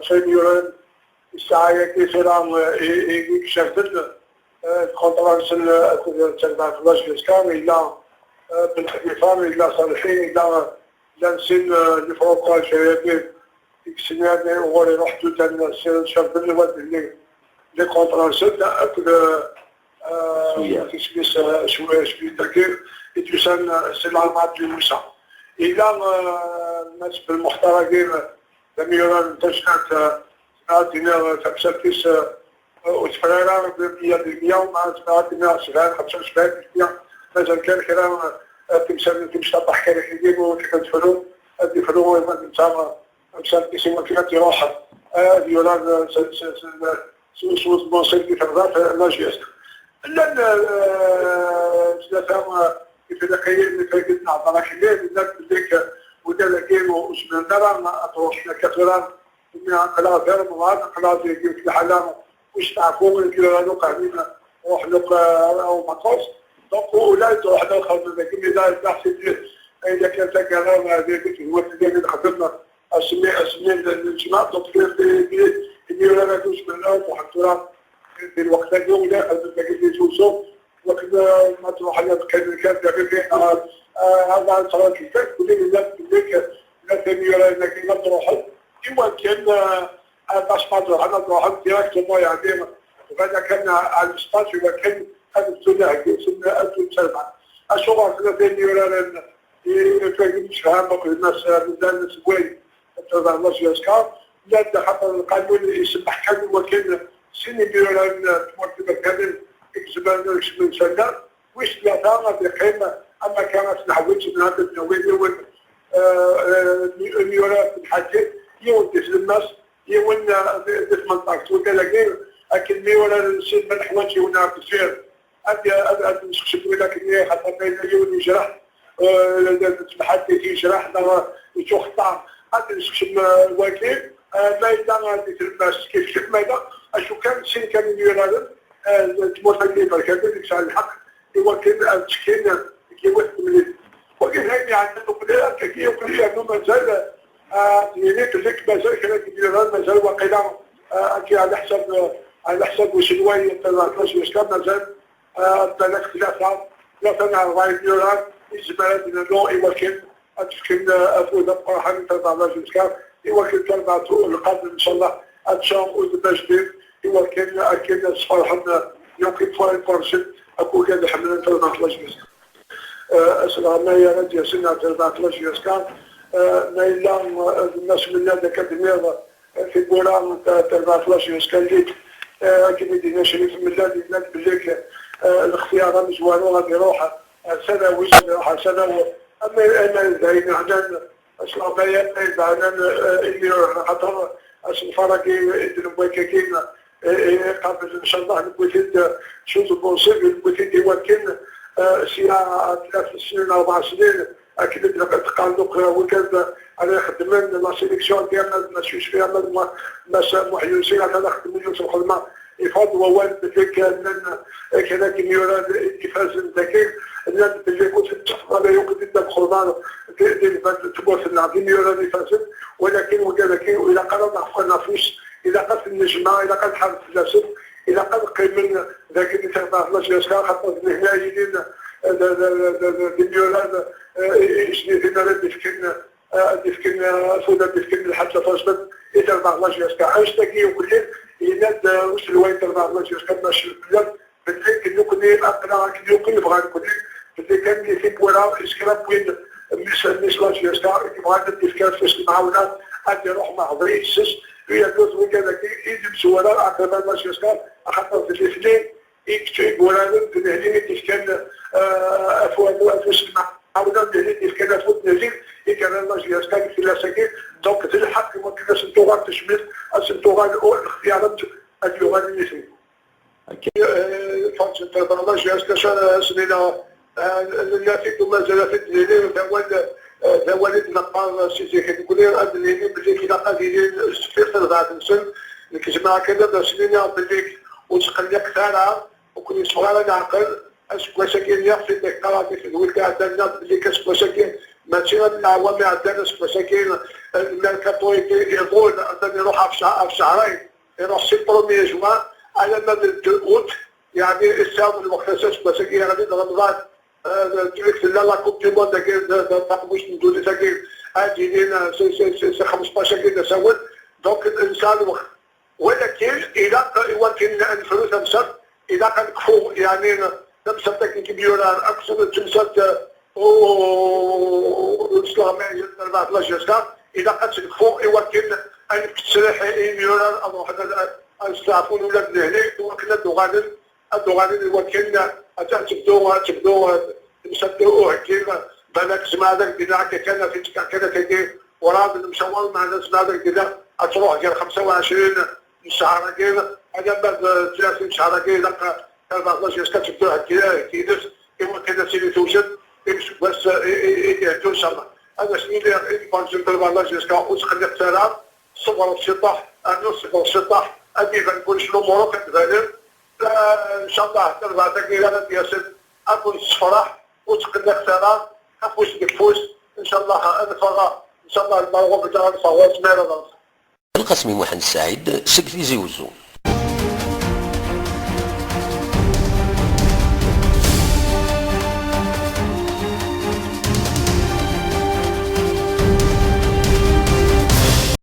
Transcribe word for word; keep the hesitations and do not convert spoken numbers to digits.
Imyuran, ssaɛa-agi tura, eh, i, i, i icerben, eh, lkunṭra-nsen, eh, akked terbaɛt n la J S K, yella, eh, Ben Xlifa, yella Ṣalḥi, yella, llan sin, eh, les frontières-agi i yeslan, eh, uɣur iruḥ tutan, eh, s-, cerben les, les contrats-nsen, akked, eh, eh, isem-is, eh, cwi-, cwi-, dagi, i d-yusan, eh, si Lalman d Lmusa. Yella, eh, Mass Belmuxtar-agi, eh, d amyurar n tacnat, eh, ad d-iniɣ, eh, tamsalt-is, eh, ur tefri ara meyya di meyya, ma tebɣa ad d-iniɣ sebɛin, xemsa u sebɛin di meyya, mazal kan kra, eh, timsal, timecṭaṭ kan i ur tefru, ad yefru, eh, ma d netta, eh, tamsalt-is i wakken ad iruḥ, eh, ad yurar, eh, s, s, s, s, s wudem-nsen di terbaɛt, eh, la J S K. Llan, eh, tlata, eh, Ifriqiyen, Ifriqiyen n Ɛebṛakelli, llan belli, eh, ula d dagi ur zmiren ara ad ruḥen akka tura, imi aql-aɣ di Remḍan, aql-aɣ di, di yiwet lḥala ur steɛfu, nekk ara nuqeɛnin ruḥen akk, eh, au vacances. Donc, ula d ruḥen ad xedmen dagi, mi d, d aḥsib, eh, ila kan taggara, eh, di, di tedwilt-nni nexdem, asmi, asmi n, n lǧemɛa, donc, fi, fi, fi, imyurar ad ur zmiren ara ad ruḥen tura di lweqt-agi, ula xedmen dagi di Tizi Uzzu, wakken, eh, ma truḥ ad qqimen kan dagi, eh, eh, ad, ad ẓren lfakk, belli yella, belli k-, llan imyurar-agi ad ruḥen, iwakken, eh, eh, bac ma ad ruḥen, ad ruḥen directement, yeɛni, bɣan kan, eh, ar le stage, iwakken ad bdun aheggi-nsen, ad bdun ttarbaɛen. Acuɣer tlata imyuraren i, i, i yemsefham akked Mass Amdan Segway, terbaɛt la J S K, llan-d axaṭer lqanun isemmeḥ kan i wakken sin imyuraren n tmurt iberkanen i izemren ad kecmen s allaɣ, wis tlata ad iqqim, ama kan ad t-neḥwiǧ neɣ ad d-nawi yiwen, eh, eh, imyurar n tmḥaddit, yiwen di tlemmast, yiwen, eh, di, di tmenṭact. Wigad-agi, akken mi uraren sin ma neḥwaǧ yiwen ar deffir, ad, ad, ad nsekcem win akken, xaṭer ma yella yiwen yejreḥ, eh, d, d tmḥaddit yejreḥ neɣ yettuxeṭṭer, ad nsekcem, eh, wagi, eh, ma yella, eh, di tlemmast kif kif, ma yella, acu kan, sin kan imyuraren, eh, n tmurt-agi iberkanen i yesɛan lḥeqq i wakken ad ttekkin deg yiwet n temlilit. Wagi d ayen yeɛnan uqli, akka i uqli, yernu mazal, eh, ad yini belli mazal kra n yimyuraren, mazal waqila, eh, akka ɛla ḥsab, ɛla ḥsab uselway n terbaɛt la J S K, mazal, eh, balak tlata, tlata neɣ rebɛa imyurar i nezmer ad d-nernu i wakken ad d-fken, eh, afud ameqqran i terbaɛt la J S K, i wakken terbaɛt lqaden, ncallah, ad tcaḍ udem ajdid, i wakken akken ad sferḥen, eh, yakk iferrsen akk wigad iḥemmlen terbaɛt la J S K. Eh, asleɣmay ara d-yasen ar terbaɛt la J S K, eh, ma yella, eh, d Mass Mellad akka d-nniḍ, eh, tiwwura n terbaɛt la J S K llit, eh, akken i d-yenna Crif Mellad, yenna-d belli, eh, lextiyar amezwaru ad iruḥ ar Sadawi, ad iruḥ ar Sadawi. Ama, ama d ayen yeɛnan asleɣmay, ama d ayen yeɛnan, eh, imi, axaṭer asenfar-agi i d-newwi akkagi, eh, eh, qabel, ncallah, newwi-t-id, eh, s udebbu n ṣṣibi, newwi-t-id i wakken, eh, sya tlata snin, rebɛa snin, akken i d-teqqar, donc, eh, wigad ara ixeddmen la sélection, ama d Mass Yucfi, ama d Mass Muḥ Yusi, atan xeddmen yiwet n lxedma. Ifad wawal belli llan kra n yimyurar i d-ifazen dagi, llan belli ur tettafeḍ ara yakk di dda lxeḍar di, di lbal n tmurt-nneɣ, d imyurar ifazen, walakin wigad-agi ur ilaq ara ad ɣef-, ad nafus, ilaq ad ten-nejmeɛ, ilaq ad nḥareb fell-asen, ilaq ad qqimen dagi di terbaɛt la J S K, xaṭer d nehna yilin d, d, d, d, d, d imyurar, eh, i, i, i ara d-ifken, eh, ad d-ifken, eh, afud, ad d-ifken lḥaǧa tajdiṭ i terbaɛt la J S K. Annect-agi uqlil, yenna-d, eh, uselway n terbaɛt la J S K, Mass Mellad, belli nekkni aql-aɣ akken yakk i nebɣa nekkni, belli kan di tiwwura, is kra n win, mmi-s, mmi-s la J S K, i yebɣan ad d-ifk afus n lemɛawna, ad iruḥ meɛḍi yes-s, yernu d wigad-agi i d imezwura aql-aɣ la J S K, axaṭer d nitni i yečča iburaren d nehni i d-ifkan, eh, afud, afus n lemɛawna, d nehni i d-ifkan afud n nehni i yerran la J S K deg tillas-agi. Donc, d lḥeqq i wakken ad sen-tuɣal tejmilt, ad sen-tuɣal, oh, lextiyar ad, ad yuɣal i nitni. Eh, Farid Ṭerban, la J S K, acu ara as-nini, eh, nella-t-id u mazal-it-id nini, d awal, eh, d awal i d-neqqar si zik. Nekkni ad nini belli ilaq ad ilin sdeffir terbaɛt-nsen. Nekk zemreɣ kan ad as-nini belli ur ttqelliqet ara, ur ken-yessuɣ ara leɛqel. Aseggas-agi, nniɣ-t-id, qqareɣ di tedwilt iɛeddan, nniɣ-d belli aseggas-agi mačči am leɛwam iɛeddan, aseggas-agi الميركاتو يطول، مثلا يروح في شهر، في شهرين، يروح سي بروميي جوان، على ما بال deux août، يعني يستعمل الوقت اساس باش يغلي رمضان. آه، تلك لا لا كوب دي موند كاين، ما نقدروش نقول لك كاين هادي لينا سي سي سي سي خمسطاش كاين ساوت. دونك الانسان وقت، ولكن الى، ولكن نفرو تمسات، الى كنكفو يعني تمسات كيميورار اكثر من تمسات، او الاسلام يربح لا جيستا، الى كتكفو، ولكن انك تسرح يميورار اروح انا استعفون ولا بنهني، ولكن الدوغانن الدوغانن، ولكن تبدو تبدو تمسات او هكي. بالك سمع ذاك بناء كان في كان كي وراد المشاور مع الناس مع ذاك بناء تروح ديال خمسة وعشرين شهر كاين. انا بعد ثلاثين شهر كاين، لا، أربعطاش كتبدا هاد الدراري كيدس، ايوا كاين سيدي توجد، يمشي بس يهدوا ان شاء الله. هذا شنو اللي يبان جنب البرنامج جيسكا وتخلي اختراع. صبر الشطح، انا صبر الشطح، ادي بنقول شنو مورو كتبالي. ان شاء الله تربع تقيله غادي ياسر، اكون الصفراح وتخلي اختراع، افوس بفوس. ان شاء الله نفرح، ان شاء الله المغرب غنفرح واسمع. القاسمي محمد السعيد سكتي زي وزو.